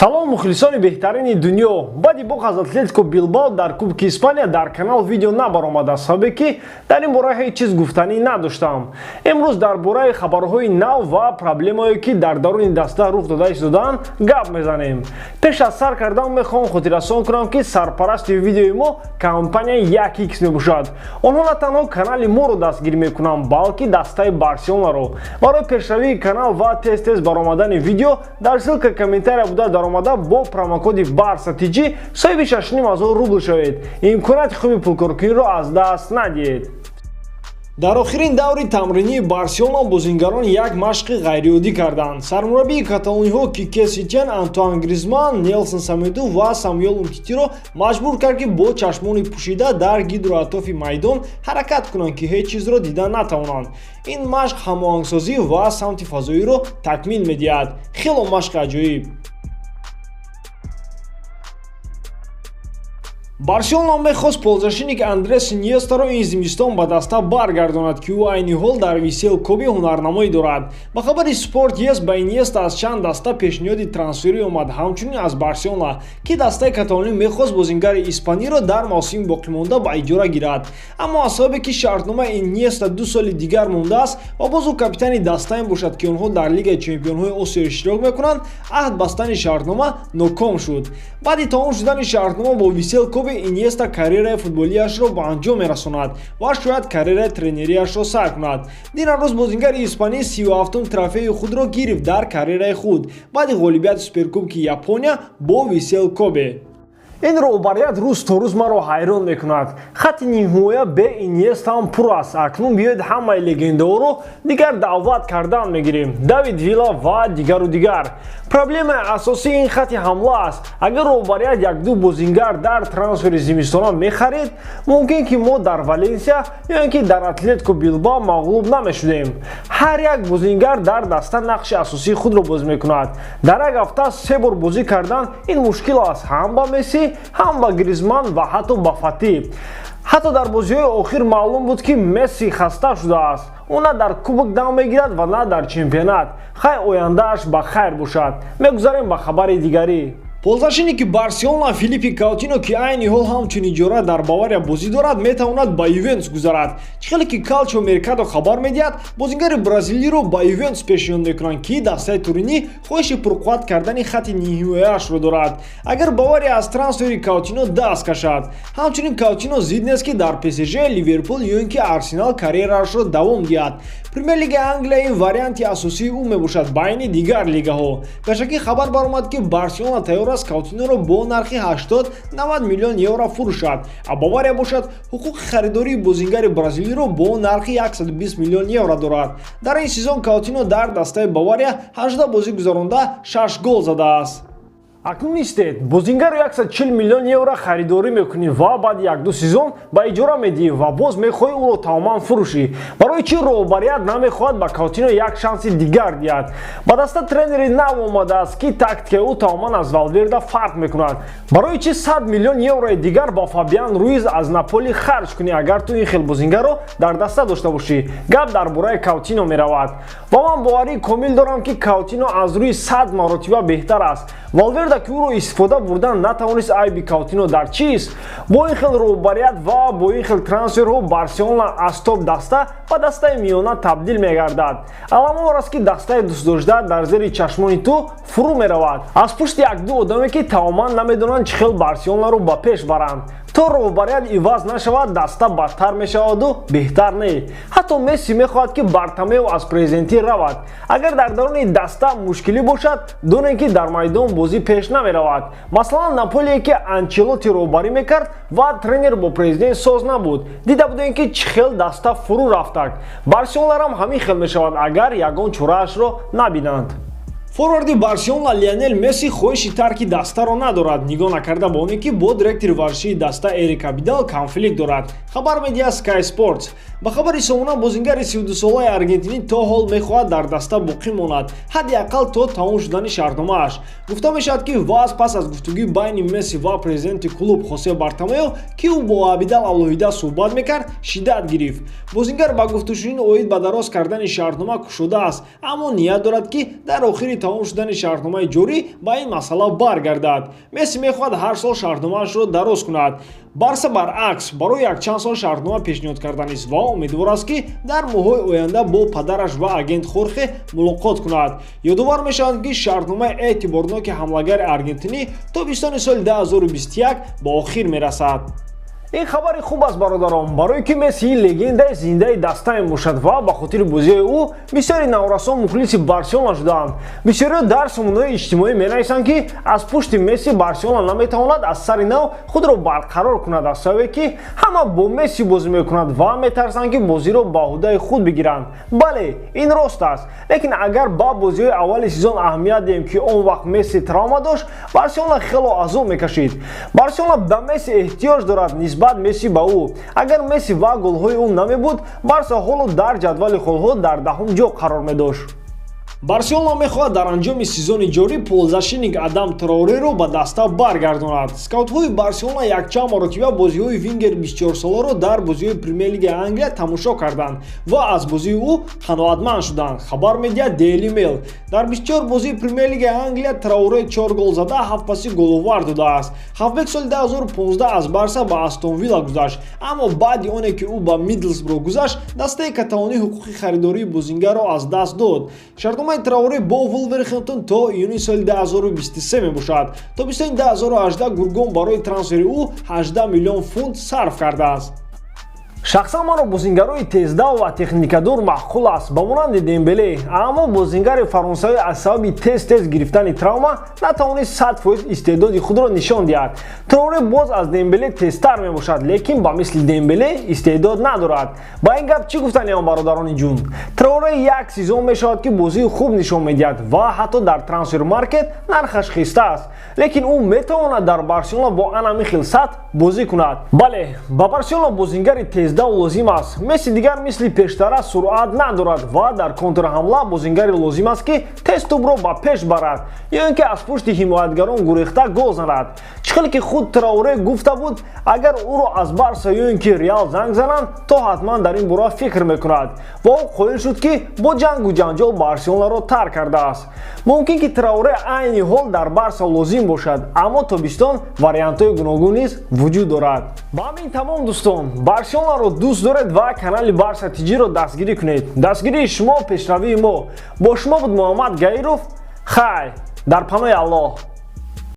Салом, мухлисони беҳтарини дунё! Баъди бохт аз Атлетико Билбао дар Кубки Испания дар канал видео набаромада, сабабе ки дар ин бора ҳеҷ чиз гуфтанӣ надоштам. Имрӯз дар бораи хабарҳои нав ва проблемаое, ки дар даруни даста рух дода истодаанд, гап мезанем. Пеш аз сар кардан мехоҳам хотиррасон кунам, ки сарпарасти видеои мо компанияи 1X мебошад. Онҳо на танҳо канали моро дастгирӣ мекунанд, балки дастаи Барселонаро. Барои пешравии канал ва тез тез баромадани видео дар ссылка комментария буда даромада, бо промокоди Барса TG соҳиби 6500 рубл шавед. Имконияти хуби пулкоркуниро аз даст надиҳед. Дар охирин даври тамринии Барселона бозингарон як машқи ғайриоддӣ карданд. Сармураббии каталониҳо Кике Сетиен Антуан Гризман, Нелсон Самеду ва Самуэл Умтитиро маҷбур кард, ки бо чашмони пӯшида дар гирду атрофи майдон ҳаракат кунанд, ки ҳеҷ чизро дида натавонанд. Ин машқ ҳамоҳангсозӣ ва самти фазоиро такмил медиҳад. Хело машқи аҷоиб. Барселона мехост полузащитник Андрес Иньестаро ин зимистон ба даста баргардонад, ки ӯ айни ҳол дар Висел Коби ҳунарнамоӣ дорад. Ба хабари Спорт Ес, ба Иньеста аз чанд даста пешниҳоди трансферӣ омад, ҳамчунин аз Барселона, ки дастаи каталонӣ мехост бозингари испаниро дар мавсими боқимонда ба иҷора гирад. Аммо аз сабабе ки шартномаи Иньеста 2 соли дигар мондааст ва боз ӯ капитани дастае бошад, ки онҳо дар Лигаи чемпионҳои Осиё иштирок мекунанд, аҳд бастани шартнома ноком шуд. Баъди тамом шудани шартнома бо Висел Коби, Иньеста карьераи футболиашро ба анҷом мерасонад ва шояд карьераи тренериашро сар кунад. Динарӯз бозингари испанӣ 37-ум трофеи худро гирифт дар карьераи худ баъди ғолибияти Суперкубки Япония бо Висел Кобе. Ин роҳбарият рӯз то рӯз маро ҳайрон мекунад. Хатти нимҳимоя бе Иньеста ҳам пур аст. Акнун биёед, ҳамаи легендаҳоро дигар даъват кардан мегирем: Давид Вила ва дигару дигар. Проблемаи асосии ин хатти ҳамла аст. Агар роҳбарият якду бозингар дар трансфери зимистона мехарид, мумкин ки мо дар Валенсия ё ин ки дар Атлетико Билбао мағлуб намешудем. Ҳар як бозингар дар даста нақши асосии худро бозӣ мекунад. Дар як ҳафта се бор бозӣ кардан ин мушкил аст ҳам ба Месси, ҳам ба Гризман ва ҳатто ба Фатӣ. Ҳатто дар бозиҳои охир маълум буд, ки Месси хаста шудааст. Ӯ на дар кубок дам мегирад ва на дар чемпионат. Хай, ояндааш ба хайр бошад. Мегузарем ба хабари дигарӣ. Полузащитники Барселона Филиппи Каутино, ки айни ҳол ҳамчун иҷора дар Бавария бозӣ дорад, метавонад ба Ювентус гузарад. Чӣ хеле ки Калчо Меркадо хабар медиҳад, бозингари бразилиро ба Ювентус пешниҳод мекунанд, ки дастаи Туринӣ хоҳиши пурқувват кардани хатти нимҳимояашро дорад, агар Бавария аз трансфери Каутино даст кашад. Ҳамчунин Каутино зид нест, ки дар ПСЖ, Ливерпул ё ин ки Арсенал карьераашро давом диҳад. Премер-лигаи Англия ин варианти асосии ӯ мебошад байни дигар лигаҳо. Пешакӣ хабар баромад, ки Барселона тайёр аст Каутиноро бо нархи 80-90 миллион евро фурӯшад, а Бавария бошад, ҳуқуқи харидории бозингари бразилиро бо нархи 120 миллион евро дорад. Дар ин сезон Каутино дар дастаи Бавария 18 бозӣ гузаронда, 6 гол задааст. Акнун истед, бозингарро 140 миллион евро харидорӣ мекунӣ ва баъди якду сезон ба иҷора медиҳӣ ва боз мехоҳӣ ӯро тамоман фурӯшӣ. Барои чӣ роҳбарият намехоҳад ба Каутино як шанси дигар диҳад? Ба даста тренери нав омадааст, ки тактикаи ӯ тамоман аз Валверда фарқ мекунад. Барои чӣ 100 миллион еврои дигар ба Фабиан Руиз аз Наполи харҷ кунӣ, агар ту ин хел бозингарро дар даста дошта бошӣ? Гап дар бораи Каутино меравад ва ман боварии комил дорам, ки Каутино аз рӯи 100 маротиба беҳтар аст. Валверда, ки ӯро истифода бурдан натавонист, айби Каутино дар чист? Бо ин хел роҳбарият ва бо ин хел трансферҳо Барселона аз топ даста ба дастаи миёна табдил мегардад. Аламовар аст, ки дастаи дӯстдошта дар зери чашмони ту фурӯ меравад аз пушти якду одаме, ки тамоман намедонанд, чӣ хел Барселонаро ба пеш баранд. То роҳбарият иваз нашавад, даста бадтар мешаваду беҳтар не. Ҳатто Месси мехоҳад, ки Бартомео аз президентӣ равад. Агар дар даруни даста мушкилӣ бошад, донем, ки дар майдон бозӣ пеш намеравад. Масалан, Наполие, ки Анчелоти роҳбарӣ мекард ва тренер бо президент соз набуд, дида будем, ки чӣ хел даста фурӯ рафтак. Барселонарам ҳамин хел мешавад, агар ягон чораашро набинанд. Форварди Барселона Лионел Месси хоҳиши тарки дастаро надорад, нигоҳ накарда ба оне ки бо директори варзишии даста Эрик Абидал конфликт дорад, хабар медиҳад Sky Sports. Ба хабари сомона, бозингари 32-солаи аргентинӣ то ҳол мехоҳад дар даста боқӣ монад, ҳадди ақал то тамом шудани шартномааш. Гуфта мешавад, ки вазъ пас аз гуфтугӯи байни Месси ва президенти клуб Хосе Бартомео, ки ӯ бо Абидал алоҳида суҳбат мекард, шиддат гирифт. Бозингар ба гуфтушунид оид ба дароз кардани шартнома кушодааст, аммо ният дорад, ки дар охири тамом шудани шартномаи ҷорӣ ба ин масъала баргардад. Месси мехоҳад ҳар сол шартномаашро дароз кунад. Барса, баръакс, барои якчанд сол шартнома пешниҳод карданист ва умедвор аст, ки дар моҳҳои оянда бо падараш ва агент Хорхе мулоқот кунад. Ёдовар мешавад, ки шартномаи эътиборноки ҳамлагари аргентинӣ тобистони соли 2021 ба охир мерасад. Ин хабари хуб аст, бародарон, барое ки Месси легендаи зиндаи даста мебошад ва ба хотири бозиҳои ӯ бисёри наврасон мухлиси Барселона шудаанд. Бисёриҳо дар сомонаҳои иҷтимоӣ менависанд, ки аз пушти Месси Барселона наметавонад аз сари нав худро барқарор кунад, аз сабабе ки ҳама бо Месси бозӣ мекунад ва метарсанд, ки бозиро ба ӯҳдаи худ бигиранд. Бале, ин рост аст, лекин агар ба бозиҳои аввали сезон аҳамият диҳем, ки он вақт Месси травма дошт, Барселона хело азоб мекашид. Барселона ба Месси эҳтиёҷ дорад, нисбат Месси ба ӯ. Агар Месси ва голҳои ӯ намебуд, Барса ҳоло дар ҷадвали холҳо дар 10-ум ҷо қарор медошт. Барселона мехоҳад дар анҷоми сезони ҷорӣ полузащитник Адам Траореро ба даста баргардонад. Скаутҳои Барселона якчанд маротиба бозиҳои вингер 24-соларо дар бозиҳои Премер-лигаи Англия тамошо карданд ва аз бозии ӯ қаноатманд шуданд, хабар медиҳад Daily Mail. Дар 24 бозии Премер-лигаи Англия Траоре 4 гол зада, 7 паси головар додааст. Хавбек соли 2015 аз Барса ба Астон Вилла гузашт, аммо баъди оне ки ӯ ба Мидлсбро гузашт, дастаи каталонӣ ҳуқуқи харидории бозингарро аз даст дод. Шартномаи Траоре бо Вулверхемптон то июни соли 2023 мебошад. Тобистони 2018 гургон барои трансфери ӯ 18 миллион фунт сарф кардааст. Шахсан маро бозингарои тездав ва техникадор маъқул аст, ба монанди Дембеле, аммо бозингари фаронсавӣ аз сабаби тез-тез гирифтани травма натавонист 100% истеъдоди худро нишон диҳад. Траоре боз аз Дембеле тезтар мебошад, лекин ба мисли Дембеле истеъдод надорад. Ба ин гап чӣ гуфтаниам, бародарони ҷун? Траоре як сезон мешавад, ки бозии хуб нишон медиҳад ва ҳатто дар трансфер маркет нархаш хистааст, лекин ӯ метавонад дар Барселона бо анами хел сатҳ бозӣ кунад? Бале, ба Барселона бозингари тездав лозим аст. Месси дигар мисли пештара суръат надорад ва дар контрҳамла бозингаре лозим аст, ки тез тӯбро ба пеш барад ё ин ки аз пушти ҳимоятгарон гурехта гол занад. Чӣ хеле ки худ Траоре гуфта буд, агар ӯро аз Барса ё ин ки Реал занг зананд, то ҳатман дар ин бора фикр мекунад ва ӯ қоил шуд, ки бо ҷангу ҷанҷол Барселонаро тарк кардааст. Мумкин ки Траоре айни ҳол дар Барса лозим бошад, аммо тобистон вариантҳои гуногун низ вуҷуд дорад. Ба ҳамин тамом, дӯстон. Барселонаро дӯст доред ва канали Барса Тиҷиро дастгирӣ кунед. Дастгирии шумо пешравии мо. Бо шумо буд Муҳаммад Гаиров. Хай, дар паноҳи Аллоҳ.